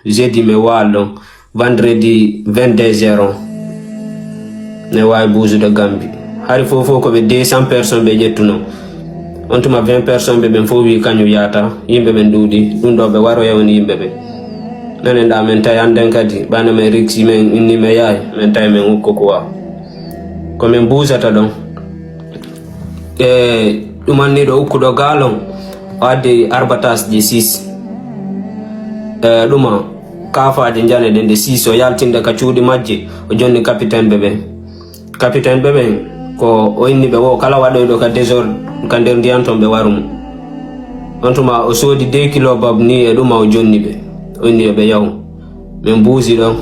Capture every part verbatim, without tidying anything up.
Jeudi, mi waal ɗon. Vendredi, vingt-deux heures on. Ne waawi buusude Gambi. Hari fow fow ko ɓe deux cents personnes ɓe ƴettuno. On tuma vingt personnes ɓe ɓen fow wi'i kañum yaata. Yimɓe ɓen ɗuuɗi. Ɗum ɗo ɓe waroya woni yimɓe ɓen. Menen ɗa men tawi annden kadi. Ɓayno men riksi men inni men yaay. Men tawi men ukko kuwa. Ko men buusata ɗon. E ɗuman ni ɗo ukkuɗo gaalon. O addi arbatas ji six. E ɗuma. Kaafaaje njane ɗen ɗe six o yaltinde ka cuuɗi majje, o jonni kapiteenɓe ɓen. Kapiteenɓe ɓen, ko o inni ɓe wo kala waɗoyɗo ka désordre ka nder ndiyan ton ɓe waru mo. On tuma o soodi deux kilo bob ni e ɗuma o jonni ɓe. O inni yo ɓe yahu. Min buusi ɗon.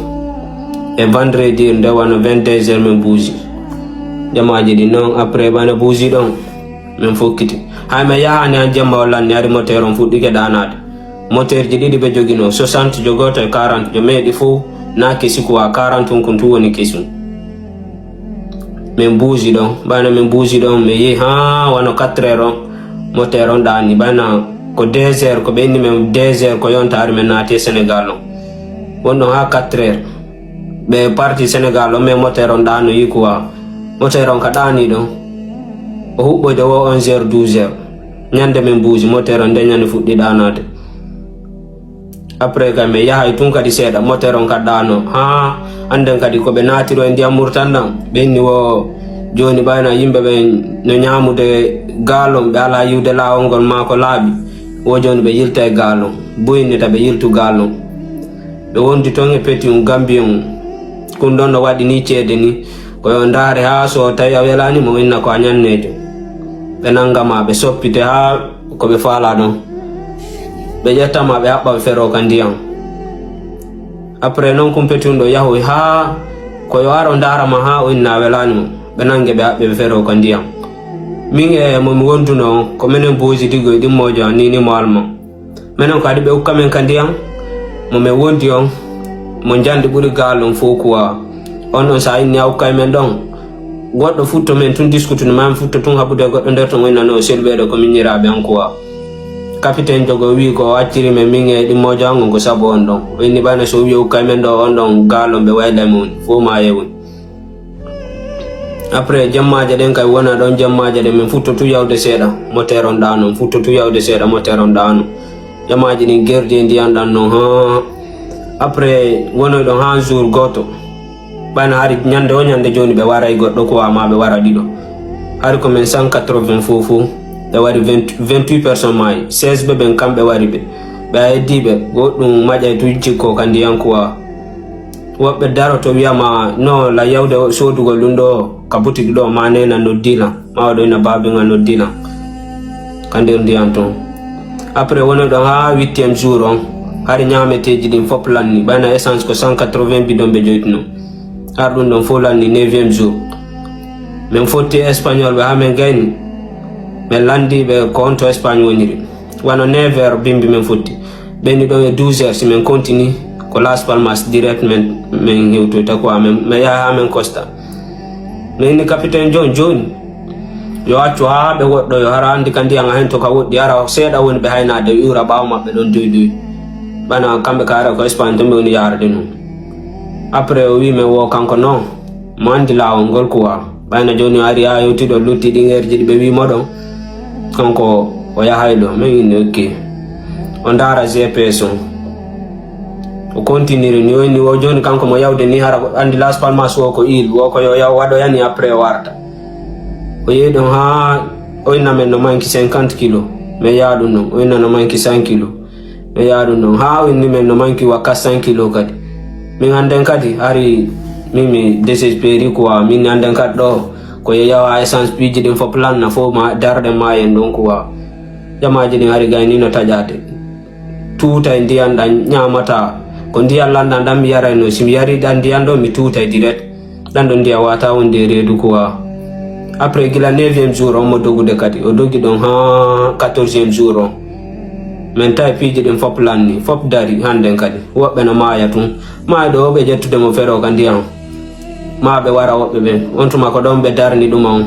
E vendredi nde wano vingt-deux heures min buusi. Jamaaji ɗin non après ɓana buusi ɗon. Min fokkiti. Hay mi yahani han jemma o lanni ari moteur on fuɗɗike ɗanaade. Moteerji ɗiɗi ɓe joginoo, soixante jo gooto e quarante jo, mais ɗi fow naa kesi quoi, quarante on kun tun woni kesun. Min buusi ɗon, ɓayno min buusi ɗon, mi yi'i haa wano quatre heures on, moteer on ɗaani, ɓayno ko deux heures, ko ɓe inni men deux heures ko yonta hari men naati e Senegal on. Won ɗon haa quatre heures, ɓe parti Senegal on, mais moteer on ɗaanoyi quoi. Moteer on ka ɗaani ɗon, o huɓɓoyde wo onze heures, douze heures. Ñande min buusi, moteer on nde ñande fuɗɗi ɗaanaade. Après kay mi yahay tun kadi seeɗa, moteur on kadi ɗaano. Haa annden kadi ko ɓe naatiro e ndiyam Murtan ɗan. Ɓe inni wo jooni ɓayna yimɓe ɓen no ñaamude gaalon, ɓe alaa yiwde laawol ngol maa ko laaɓi. Wo jooni ɓe yilta e gaalon. Buy inni ta ɓe yiltu gaalon. Ɓe wondi ton e petit un Gambien un. Kun ɗon no waɗi ni ceede ni. Ko yo ndaare haa so tawi a welaani mo, inna ko a ñanneejo. Ɓe nanga ma, ɓe soppite haa ko ɓe faalaa ɗon. Ɓe ƴetta ma, ɓe haɓɓa, ɓe feroo ka ndiyan. Après non, kumpetunɗo yahoy haa ko yo aro ndaara ma haa o inna a welaani mo. Ɓe nange, ɓe haɓɓe, ɓe feroo ka ndiyan. Min e mo mi wondunoo on, ko menen Boosi Digo e ɗimmoojo an, Nini mo Alma. Menen kadi ɓe ukka men ka ndiyan mo men wondi on, mo njandi ɓuri gaal on fow kuwa. On ɗon, si a inni a ukkay men ɗon, goɗɗo futto men tun diskutude, maa men futto tun haɓude e goɗɗo nder ton, o innanoo selɓeede ko miñiraaɓe an kuwa. Kapiten Jogo wi'i ko o acciri men min e ɗimmoojo an on ko sabu on ɗon. O inni ɓayna so o wi'i o ukkay men ɗo, on ɗon gaal on ɓe waylay mo woni, fow maa yewni. Après, jemmaaje ɗen kay wona ɗon, jemmaaje ɗen min futto tun yawde seeɗa, moteur on ɗaano, futto tun yawde seeɗa, moteur on ɗaano. Jamaaji ɗin gerdi e ndiyan ɗan non, haa. Après, wonoy ɗon haa jour gooto. Ɓayna hari ñande o ñande jooni ɓe waray goɗɗo ko wa maa ɓe wara ɗiɗo. Hari ko men cent quatre-vingts fow fow, ɓe wari vingt, vingt-huit personnes maayi, seize ɓe ɓen kamɓe wari ɓe. Ɓe a heddii ɓe, goɗɗum maƴay tun jikkoo ka ndiyan ko wa. Woɓɓe daroto wi'a ma, "No, la yawde o soodugol ɗum ɗo ka boutique ɗo, ma neena noddi lan, ma waɗoyna baabin a noddi lan." Ka nder ndiyan ton. Après, wono ɗon haa huitième jour on, hari ñaameteeji ɗin fof lanni, ɓayna essence ko cent quatre-vingts bidon ɓe joytuno. Har ɗum ɗon fof lanni neuvième jour. Min fotti e Espagnol ɓe haa min gayni. Min lanndi ɓe ko on to Espagne woniri. Wano neuf heures bimbi min fotti. Ɓenni ɗon e douze heures, si min continue, ko Las Palmas direct min, min hewtoyta ko amen. Min yaha haa min Costa. Min inni capitaine John, jooni, yo accu haa ɓe woɗɗoyo, hara anndi ka ndiyan a hen to ka woɗɗi, hara seeɗa woni ɓe haynaade, ɓe ƴuura ɓaawo maɓɓe ɗon doy doy. Ɓana kamɓe ka hara ko Espagne to ɓe woni yahrde non. Après o wi'i min wo kanko non, mo anndi laawol ngol kuwa. Ɓayna jooni o ari haa hewti ɗo lutti ɗin heure ji ɗi ɓe wi'i mo ɗon. Kanko o yahay ɗo, min inni ok. O ndaara G P S on. O continue ni, o inni wo jooni kanko mo yawde ni hara ko anndi Las Palmas wo ko île, wo ko yo yaw waɗoya ni après o warta. O yehi ɗon haa o inna men no manki cinquante kilos. Min yaha ɗum ɗon, o inna no manki cent kilos. Min yaha ɗum ɗon haa o inni men no manki wa quatre cents kilos kadi. Min annden kadi hari min mi désespéri quoi, min annden kadi ɗo ko yo yawa essence piiji ɗin fof lanna fof ma darɗe ma en ɗon quoi. Jamaaji ɗin hari gayni no taƴaade. Tuutay ndiyan ɗan ñaamata. Ko ndiyan lanɗan ɗan mi yarayno. Si mi yari ɗan ndiyan ɗo, mi tuutay direct. Ɗan ɗon ndiyan wata wonde e reedu ko wa. Après, gila neuvième jour, on mo dogude kadi. O dogi ɗon haa quatorzième jour on. Min tawi piiji ɗin fop lanni, fop dari hannden kadi. Woɓɓe no maaya tun. Maayɗo o ɓe ƴettude mo feroo ka ndiyan. Maa ɓe wara woɓɓe ɓen. On tuma ko ɗon ɓe darni ɗuma on.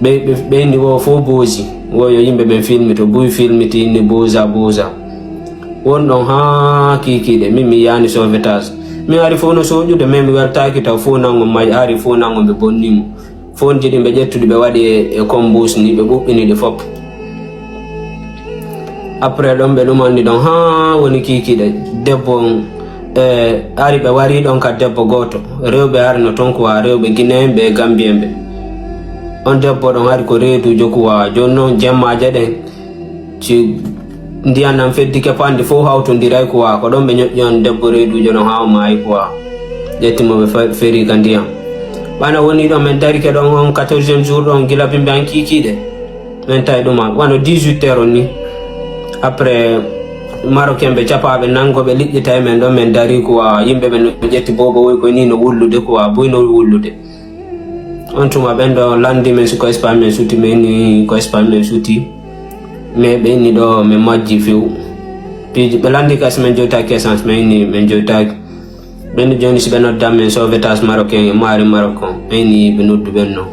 Ɓe, ɓe, ɓe inni wo fof boosi. Wo yo yimɓe ɓen filmito. Buy filmiti inni boosa, boosa. Won ɗon haa kiikiiɗe, min mi yaani sauvetage. Min ari fof no sooƴude, mais mi weltaaki taw fof nango may, ari fof nango ɓe bonni mo. Fof jiɗi ɓe ƴettude ɓe waɗi e, e kombus ni, ɓe ɓuɓɓini ɗi fof. Après ɗon ɓe ɗumani ɗon haa woni kiikiiɗe. Debbo on, e, ari ɓe wari ɗon ka debbo gooto. Rewɓe ari no ton ko wa rewɓe Guinéen ɓe e Gambien ɓe. On debbo ɗon ari ko reedujo ko wa. Jooni non jemmaaje ɗen, si ndiyan nan feddike panndi fof hawtondiray ko wa. Ko ɗon ɓe ñoƴƴi on debbo reedujo ɗon haa o maayi ko wa. Ƴetti mo ɓe fe-, feri ka ndiyan. Ɓana woni ɗon men darike ɗon on quatorzième jour ɗon gila bimbi an kiikiiɗe. Men tawi ɗum an, wano dix-huit heures on ni. Après, Marocain ɓe capaaɓe nango ɓe liƴƴitay men ɗon, men dari ko wa yimɓe ɓe no ƴetti boobo woy koy ni no wullude ko wa, buy no wullude. On tuma ɓen ɗo landi men si ko Espagne men suti, men ni ko Espagne men suti. Mais ɓe inni ɗo men majji few. Piiji ɓe landi kasi men joytaki essence, men inni men joytaki. Ɓen jooni si ɓe noddan men sauvetage marocain e maari Maroc on, ɓen ni ɓe noddu ɓen non.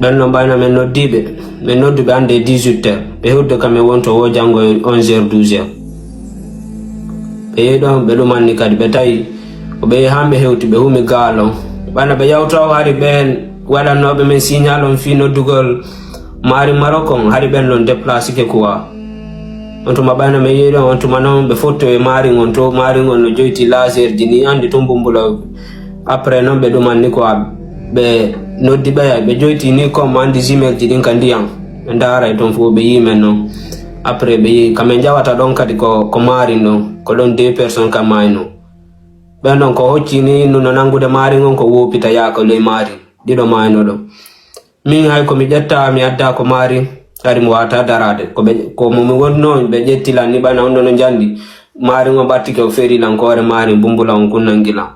Ɓen non ɓayna men noddi ɓe, men noddu ɓe hande dix-huit heures. Ɓe hewtude ka men wonto wo janngo e onze heures, douze heures. Ɓe yehi ɗon, ɓe ɗumanni kadi, ɓe tawi ko ɓe yehi han ɓe hewti, ɓe humi gaal on. Ɓayna ɓe yawta o hari ɓen waɗannooɓe men signal on fii noddugol maari Maroc on, hari ɓen non déplacé ke quoi. On tuma ɓayna men yehi ɗon, on tuma non ɓe fotto e maari on to, maari on no joyti laser ji ni, andi tun bumbula. Après non ɓe ɗumanni quoi, ɓe noddi ɓe, ɓe joyti ni comme andi jumelle ji ɗin ka ndiyan. Ɓe ndaara e ton fof ɓe yii men non. Après ɓe yii ka men jawata ɗon kadi ko, ko maari non, ko ɗon deux personnes ka maay non. Ɓen non ko hocci ni no, no nangude maari on ko woppita yaaka ley maari. Ɗiɗo maayno ɗon. Min hay ko mi ƴetta, mi adda ko maari, hari mi wata daraade. Ko ɓe, ko mo mi wonno, ɓe ƴetti lan ni ɓana on no njandi. Maari on ɓattike o feri lan ko hoore maari, bumbula on kunnangi lan.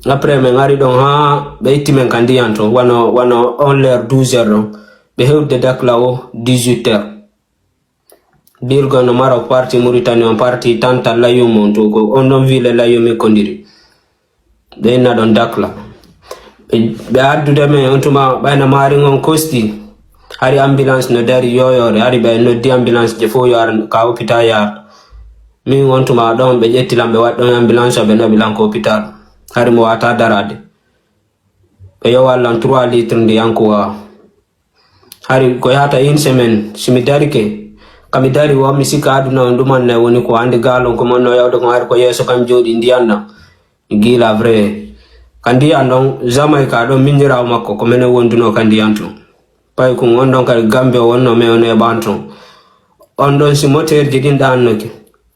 Après men ari ɗon haa ɓe itti men ka ndiyan ton, wano, wano on l'heure douze heures ɗon. Ɓe hewde dakla o dix-huit heures. Birgo no Maroc parti Mauritanie on parti tanta Layoum on to ko on ɗon ville Layoum e kondiri. Ɓe inna ɗon dakla. Ɓe, ɓe addude men on tuma ɓayna maari on kosti. Hari ambulance no dari yoyoore, hari ɓe noddi ambulance je fof yo ar ka hôpital yaar. Min on tuma ɗon ɓe ƴetti lan ɓe waɗi ɗon ambulance ɓe naɓi lan ko hôpital. Hari mo wata daraade. Ɓe yowal lan trois litres ndiyan ko wa. Hari ko yahata une semaine, si mi darike, ka mi dari wo, mi sikka aduna on ɗuman nay woni ko andi gaalon ko manno yawde kon hari ko yeeso kam jooɗi ndiyan ɗan. Mi giila vrai. Ka ndiyan ɗon, Jamaïque ɗon miñiraawo makko, ko menen wonduno ka ndiyan ton. Pay kun on ɗon kadi Gambe o wonno men on e ɓan ton. On ɗon si moteerji ɗin ɗaannoke.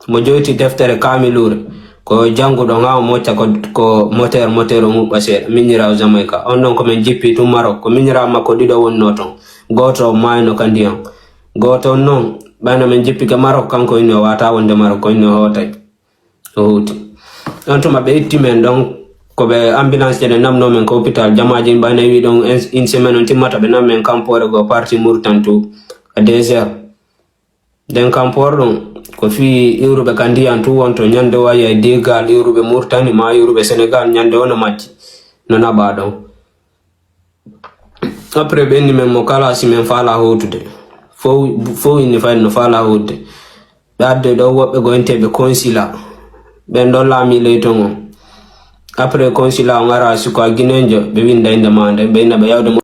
Mo joyti deftere kaamiluure, ko jannguɗo haa o mocca ko, ko moteer, moteer o muɓɓa seeɗa. Miñiraawo Jamaïque. On ɗon ko men jippi tun Maroc. Ko miñiraawo makko ɗiɗo wonno ton. Gooto on maayno ka ndiyan. Gooto on non, ɓayno men jippike Maroc, kanko inni o wata wonde Maroc, ko inni o hootay. O howti. On tuma ɓe itti men ɗon, ko ɓe ambulance je ɗe namno men ko hôpital. Jamaaji ɓayno wi ɗon en, une semaine on timmata ɓe nam men kampoore go parti Mauritanie to à deux heures. Nden kam porɗum ko fii iwruɓe ka ndiyan tun wonto ñande o wayi e diigal iwruɓe Murtani maa iwruɓe Senegal ñande o no majji no naɓa ɗon. Après ɓe inni men mo kala si men faala hootude. Fow, fow inni fayde no faala hootude. Ɓe adde ɗo woɓɓe goyenteeɓe konsila. Ɓen ɗon laami ley ton on. Après konsila on ara si ko a ginenjo ɓe winda innde maa nden ɓe inna ɓe yawde mo